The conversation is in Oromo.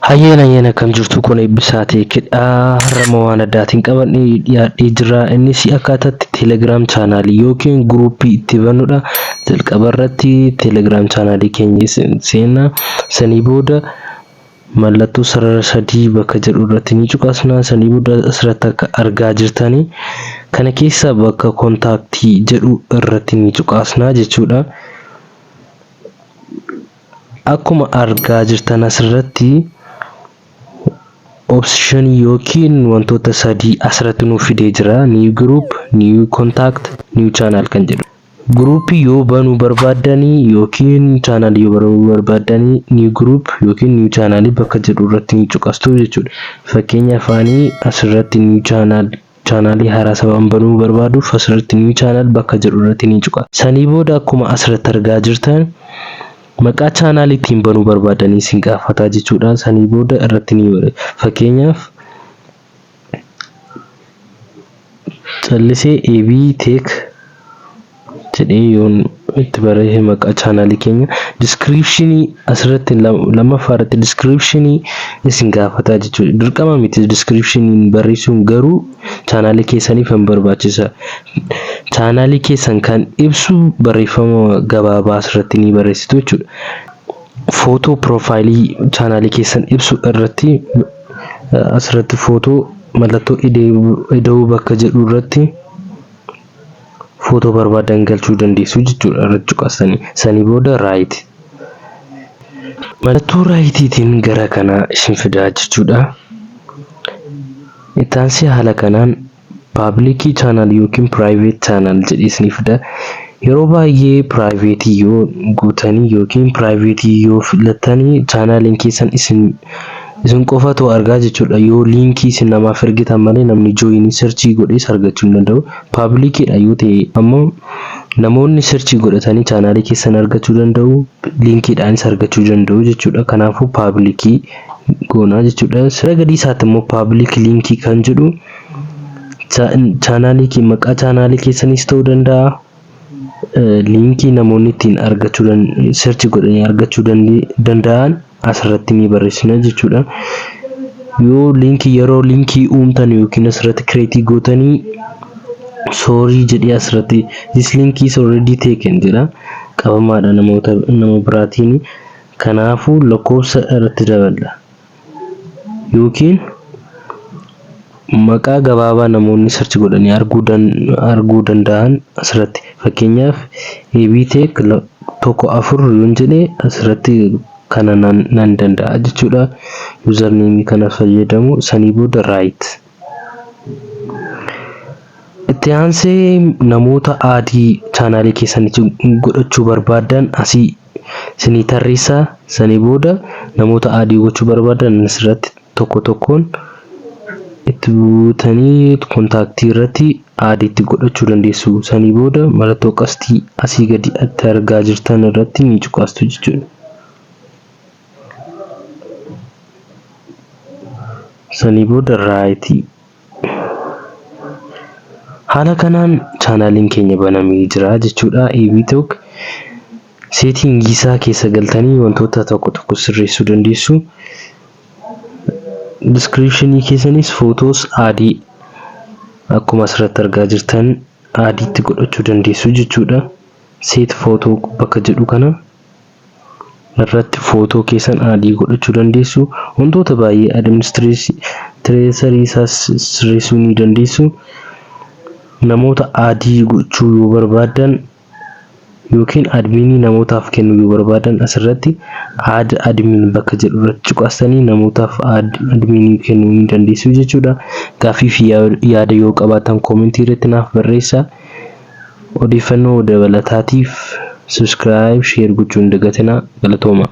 Hayyeen hayyeen akkam jirtu kun Eebbisaa Teekidha. Har'ammoo waan addaatiin qabadhee dhiyaadhee jira. Innis akkaataatti Telegram chaanaalii yookiin guruuppii itti bannudha. Jalqaba irratti Telegram chaanaalii keenya seenna. Sanii booda mallattoo sarara sadii bakka jedhu irratti ni cuqaasna. Sanii booda asirratti akka argaa jirtanii kana keessa bakka kontaaktii jedhu irratti ni cuqaasna jechuudha. Akkuma argaa jirtan asirratti option yookiin wantoota sadii asirratti nuuf fidee jira. New group, new contact, new channel kan jedhu. Guruupii yoo banuu barbaaddanii yookiin channel yoo banuu barbaaddanii new group yookiin new channel bakka jedhu irratti ni cuqastu jechuudha. Fakkeenyaaf ani asirratti new channel chaanaalii haaraa sabaan banuu barbaaduuf asirratti new channel bakka jedhu irratti ni cuqa. Sanii booda akkuma asirratti argaa jirtan maqaa chaanaalii ittiin banuu barbaadanii isin gaafataa jechuudha. Sanii booda irratti ni godha. Fakkeenyaaf callisee AB Tech jedhee yoon itti barreesse maqaa chaanaalii keenya diskiripshinii asirratti lammaffaa irratti diskiripshinii isin gaafataa jechuudha. Dirqama miti diskiripshiniin barreessuun garuu chaanaalii keessaniif hin barbaachisa. Chaanaalii keessan kan ibsu barreeffama gabaabaa asirratti ni barreessitu jechuudha. Footoo piroofaayilii chaanaalii keessan ibsu irratti asirratti footoo mallattoo ida'uu bakka jedhu irratti footoo barbaadan galchuu dandeessu jechuudha irratti cuqaasanii. Sanii booda raayit. Mallattoo raayitiitiin gara kanaa isin fidaa jechuudha. Itti aansee haala kanaan paabilikii chaanaal yookiin piraayiveet chaanaal jedhee isinii fida. Yeroo baay'ee piraayiveetii yoo gootanii yookiin piraayiveetii yoo filattanii chaanaaliin keessan isin Isin qofatu argaa jechuudha. Yoo liinkii isin namaaf ergitan malee namni jooyinii serchii godhees argachuu hin danda'u. Paabilikiidha yoo ta'e ammoo namoonni serchii godhatanii chaanaalii keessan argachuu danda'u. Liinkiidhaanis argachuu danda'u jechuudha. Kanaafuu paabilikii goonaa jechuudha. Sira gadii isaatti immoo paabilik liinkii kan jedhu chaanaalii maqaa chaanaalii keessaniis ta'uu danda'a. Liinkii namoonni ittiin argachuu search godhanii argachuu danda'an asirratti ni barreessina jechuudha. Yoo liinkii yeroo liinkii uumtan yookiin asirratti kireetii gootanii soorii jedhee asirratti this link is already taken jedha. Qabamaadha namoota nama biraatiin. Kanaafuu lakkoofsa irratti daballa. Yookiin maqaa gabaabaa namoonni search godhanii arguu danda'an asirratti fakkeenyaaf ABTech 1 4 yoon jedhe asirratti kana nan danda'a jechuudha. Username kana fayyadamu sanii booda right. Itti aansee namoota add chaanaalii keessanitti godhachuu barbaadan asii isinii tarreessaa sanii booda namoota add gochuu barbaadan asirratti tokko tokkoon itti buutanii kontaaktii irratti add itti godhachuu dandeessu. Sanii booda mallattoo qastii asii gadi itti argaa jirtan irratti ni cuqaastu jechuudha. Sanii booda raayitii. Haala kanaan chaanaaliin keenya banamee jira jechuudha. ABTalk seetingii isaa keessa galtanii wantoota tokko tokko sirreessuu dandeessu. Diskiripshinii keessanis footoos aadii akkuma asirratti argaa jirtan aadiitti godhachuu dandeessu jechuudha. Seet footoo bakka jedhu kana irratti footoo keessan aadii godhachuu dandeessu. Wantoota baay'ee administireesarii isaas sirreessuu ni dandeessu. Namoota aadii gochuu yoo barbaaddan yookiin admiinii namootaaf kennuu yoo barbaadan asirratti add admin bakka jedhu irratti cuqaastanii namootaaf admiinii kennuu ni dandeessu jechuudha. Gaaffii fi yaada yoo qabaattan koomentii irratti naaf barreessaa. Odeeffannoo dabalataatiif subscribe, share gochuu hin dagatinaa. Galatoomaa.